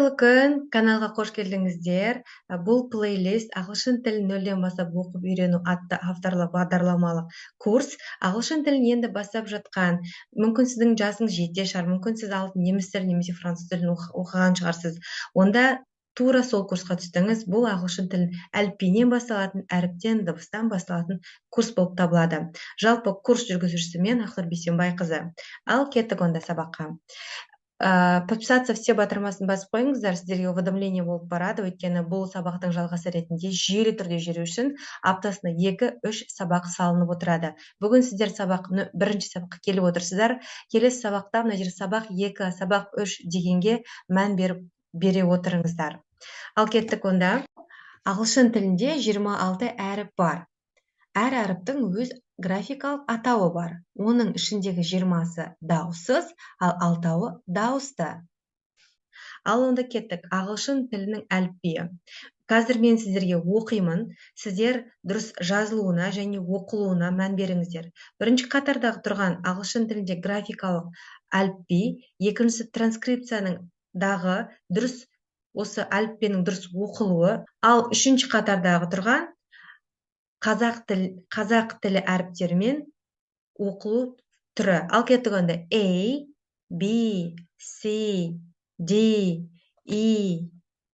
Қайырлы күн, каналға қош келдіңіздер. Бұл плейлист «Ағылшын тілін нөлден бастап оқып үйрену» атты авторлық бағдарламалық курс. Ағылшын тілін енді бастап жатқан, мүмкін, сіздің жасыңыз жетіде шығар, мүмкін, сіз алдын неміс тілін немесе француз тілін оқыған шығарсыз. Онда тура сол курсқа түстіңіз. Бұл ағылшын тілін әліпбиінен басталатын, әріптен, дыбыстан басталатын курс болып табылады. Жалпы, курс жүргізушісі мен, Ақнұр Бейсенбайқызы. Ал кеттік онда сабаққа. «Подписаться все» батырмасын басып қойыңыздар, сіздерге уведомление болып барады, өйткені бұл сабақтың жалғасы ретінде жүйелі түрде жүру үшін аптасына 2-3 сабақ салынып отырады. Бүгін сіздер сабақ, бірінші сабаққа келіп отырсыздар. Келесі сабақта мына жерде сабақ 2, сабақ 3 дегенге мән беріп бере отырыңыздар. Ал кеттік онда. Ағылшын тілінде 26 әріп бар. Әр әріптің өз графикалық атауы бар. Оның ішіндегі 20-сы дауыссыз, ал алтауы дауысты. Ал онда кеттік. Ағылшын тілінің әліпбиі. Қазір мен сіздерге оқимын, сіздер дұрыс жазылуына және оқылуына мән беріңіздер. Бірінші қатардағы тұрған ағылшын тілінде графикалық әліпби, екіншісі транскрипцияның дағы дұрыс, осы әліппенің дұрыс оқылуы, ал үшінші қатардағы тұрған қазақ тілі әріптерімен оқылу түрі. Ал кеттік онда. A, B, C, D, E,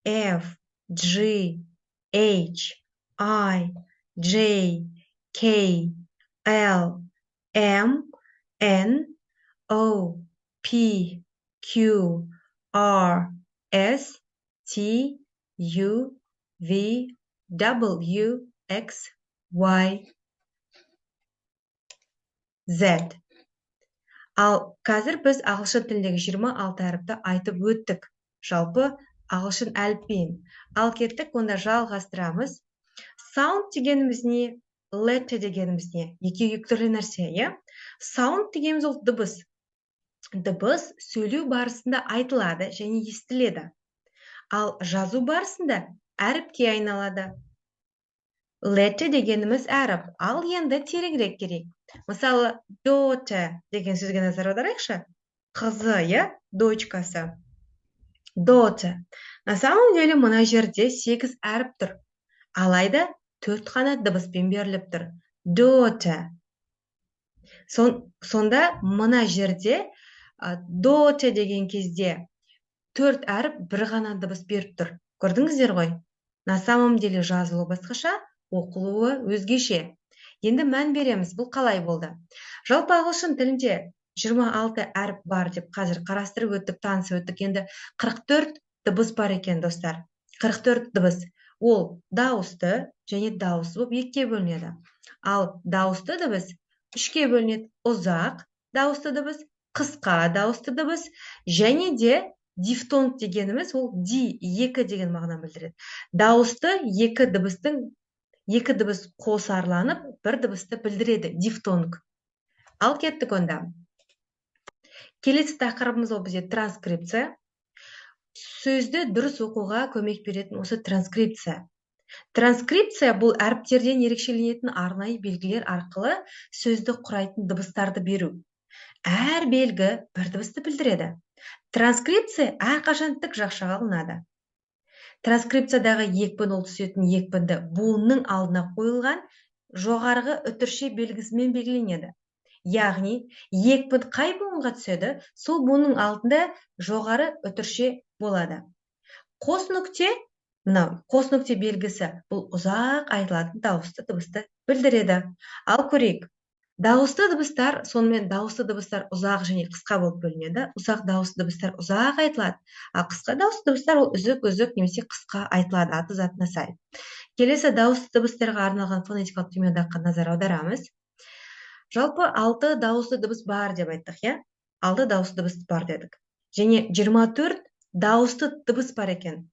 F, G, H, I, J, K, L, M, N, O, P, Q, R, S, T, U, V, W, X, Y, Z. Ал қазір біз ағылшын тіліндегі 26 әріпті айтып өттік. Жалпы, ағылшын әліпбиін. Ал кеттік онда, жалғастырамыз. Sound дегеніміз не? Letter дегеніміз не? Екеуі екі түрлі нәрсе, иә? Sound дегеніміз ол дыбыс. Дыбыс сөйлеу барысында айтылады және естіледі. Ал жазу барысында әріпке айналады. Letter дегеніміз әріп. Ал енді тереңірек керек. Мысалы, daughter деген сөзге назар аударайықшы. Қызы, иә, дочкасы. Daughter. На самом деле мына жерде сегіз әріп тұр. Алайда төрт қана дыбыспен беріліп тұр. Daughter. Сонда мына жерде daughter деген кезде төрт әріп бір ғана дыбыс беріп тұр. Көрдіңіздер ғой? На самом деле жазылуы басқаша, оқылуы өзгеше. Енді мән береміз, бұл қалай болды? Жалпы, ағылшын тілінде 26 әріп бар деп қазір қарастырып өттік, танысып өттік. Енді 44 дыбыс бар екен, достар. 44 дыбыс. Ол дауысты және дауыссыз болып екіге бөлінеді. Ал дауысты дыбыс үшке бөлінеді: ұзақ дауысты дыбыс, қысқа дауысты дыбыс және де дифтонг дегеніміз, ол ди екі деген мағынаны білдіреді. Дауысты екі дыбыстың, екі дыбыс қосарланып, бір дыбысты білдіреді, дифтонг. Ал кеттік онда. Келесі тақырыбымыз ол бізде транскрипция. Сөзді дұрыс оқуға көмек беретін осы транскрипция. Транскрипция бұл әріптерден ерекшеленетін арнайы белгілер арқылы сөзді құрайтын дыбыстарды беру. Әр белгі бір дыбысты білдіреді. Транскрипция әрқашан тік жақшаға алынады. Транскрипциядағы екпін, ол түсетін екпінді буынның алдына қойылған жоғарғы үтірше белгісімен белгіленеді. Яғни екпін қай буынға түседі, сол буынның алдында жоғары үтірше болады. Қос нүкте, мынау қос нүкте белгісі, бұл ұзақ айтылатын дауысты дыбысты білдіреді. Ал көрейік. Дауысты дыбыстар, сонымен, дауысты дыбыстар ұзақ және қысқа болып бөлінеді. Ұзақ дауысты дыбыстар ұзақ айтылады, ал қысқа дауысты дыбыстар ол үзік үзік немесе қысқа айтылады, аты затына сай. Келесі дауысты дыбыстарға арналған фонетикалық түймедаққа назар аударамыз. Жалпы, алты дауысты дыбыс бар деп айттық, иә? Алты дауысты дыбыс бар дедік және 24 дауысты дыбыс бар екен.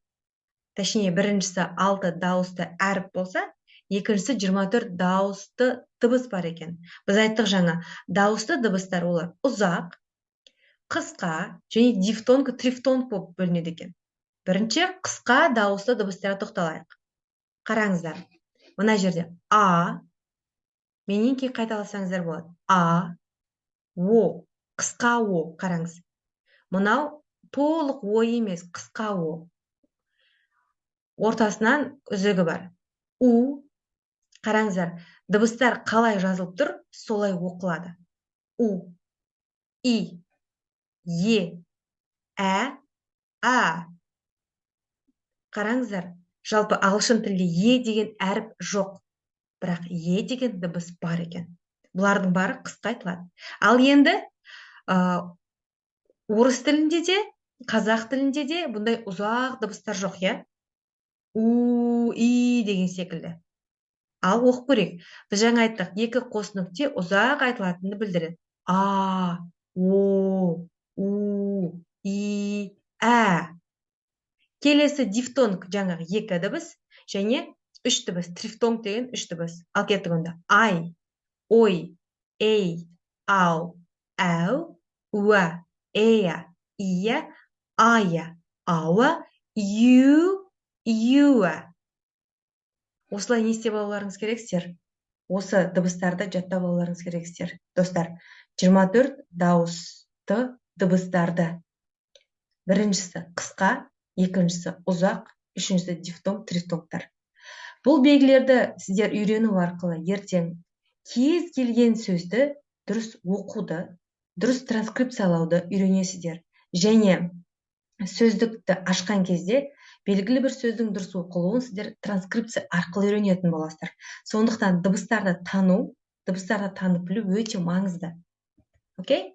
Точнее, біріншісі алты дауысты әріп болса, екіншісі 24 дауысты дыбыс бар екен. Біз айттық жаңа, дауысты дыбыстар олар ұзақ, қысқа және дифтонг, трифтонг болып бөлінеді екен. Бірінші қысқа дауысты дыбыстарға тоқталайық. Қараңыздар, мына жерде а, менен кейін қайталасаңыздар болады: а, о, қысқа о. Қараңыз, мынау Толық о емес, қысқа о, ортасынан үзігі бар. У. Қараңыздар, дыбыстар қалай жазылып тұр, солай оқылады. У, и, е, ә, а. Қараңыздар, жалпы ағылшын тілінде е деген әріп жоқ, бірақ е деген дыбыс бар екен. Бұлардың бары қысқа айтылады. Ал енді орыс тілінде де, қазақ тілінде де бұндай ұзақ дыбыстар жоқ, иә, у, и деген секілді. Ал оқып көрейік. Біз жаңа айттық, екі қос нүкте ұзақ айтылатынын білдіреді. А, о, у, и, ә. Келесі дифтонг, жаңағы екі дыбыс және үш дыбыс. Трифтонг деген үш дыбыс. Ал кеттік онда. Ай, ой, ей, ау, әу, уә, эя, ия, ая, ауа, ю, юә. Осылай не істеп алуларыңыз керексіздер? Осы дыбыстарды жаттап алуларыңыз керексіздер, достар. 24 дауысты дыбыстарды: біріншісі қысқа, екіншісі ұзақ, үшіншісі дифтонг, трифтонгтар. Бұл белгілерді сіздер үйрену арқылы ертең кез келген сөзді дұрыс оқуды, дұрыс транскрипциялауды үйренесіздер және сөздікті ашқан кезде белгілі бір сөздің дұрыс оқылуын сіздер транскрипция арқылы үйренетін боласыздар. Сондықтан дыбыстарды тану, дыбыстарды танып білу өте маңызды. Окей,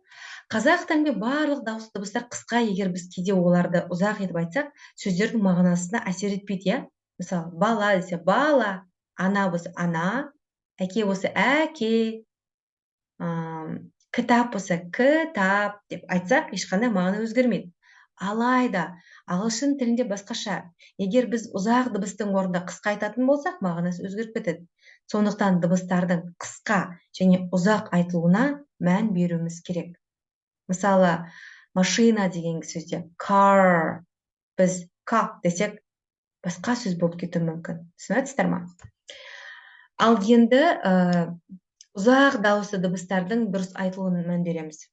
қазақ тілінде барлық дауысты дыбыстар қысқа. Егер біз кейде оларды ұзақ етіп айтсақ, сөздердің мағынасына әсер етпейді, иә. Мысалы, бала десе бала, ана болса ана, әке болса әке, кітап болса кітап деп айтсақ, ешқандай мағына өзгермейді. Алайда ағылшын тілінде басқаша. Егер біз ұзақ дыбыстың орнында қысқа айтатын болсақ, мағынасы өзгеріп кетеді. Сондықтан дыбыстардың қысқа және ұзақ айтылуына мән беруіміз керек. Мысалы, машина деген сөзде car, біз к десек, басқа сөз болып кетуі мүмкін. Түсініп ма? Ал енді ұзақ дауысты дыбыстардың дұрыс айтылуына мән береміз.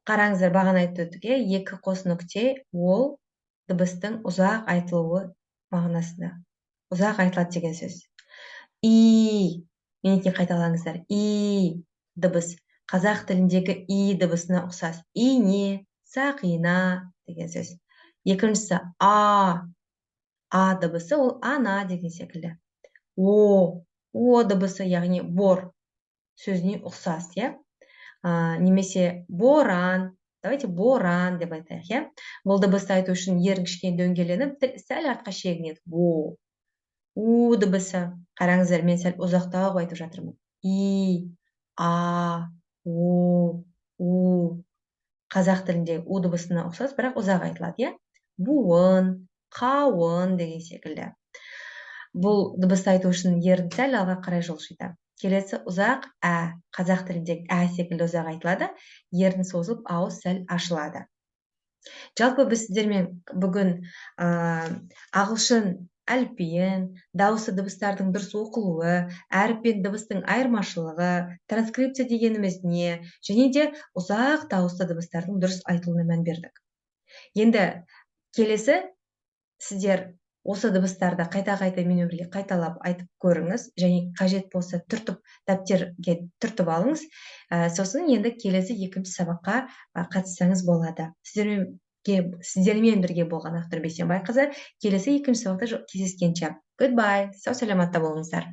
Қараңыздар, бағана айтып өттік, иә, екі қос нүкте ол дыбыстың ұзақ айтылуы мағынасында, ұзақ айтылады деген сөз. И, менікі қайталаңыздар. И дыбыс қазақ тіліндегі и дыбысына ұқсас: ине, сақина деген сөз. Екіншісі а. А дыбысы ол ана деген секілді. О, о дыбысы, яғни бор сөзіне ұқсас, иә, немесе боран. Давайте боран деп айтайық, иә. Бұл дыбысты айту үшін ерін кішкене дөңгеленіп, тіл сәл артқа шегінеді. О. У дыбысы, қараңыздар, мен сәл ұзақтау айтып жатырмын. И, а, о, у. Қазақ тіліндегі у дыбысына ұқсас, бірақ ұзақ айтылады, иә. Буын, қауын деген секілді. Бұл дыбысты айту үшін ерін сәл алға қарай жылжиды. Келесі ұзақ ә, қазақ тіліндегі ә секілді ұзақ айтылады. Ерін созылып, ауыз сәл ашылады. Жалпы, біз сіздермен бүгін ағылшын әліпбиін, дауысты дыбыстардың дұрыс оқылуы, әріп пен дыбыстың айырмашылығы, транскрипция дегеніміз не және де ұзақ дауысты дыбыстардың дұрыс айтылуына мән бердік. Енді келесі сіздер осы дыбыстарды қайта қайта менімен бірге қайталап айтып көріңіз және қажет болса, түртіп, дәптерге түртіп алыңыз. Сосын енді келесі екінші сабаққа қатыссаңыз болады. Сіздермен бірге болған Ақтөре Бейсенбайқызы. Келесі екінші сабақта кездескенше, goodbye, сау саламатта болыңыздар.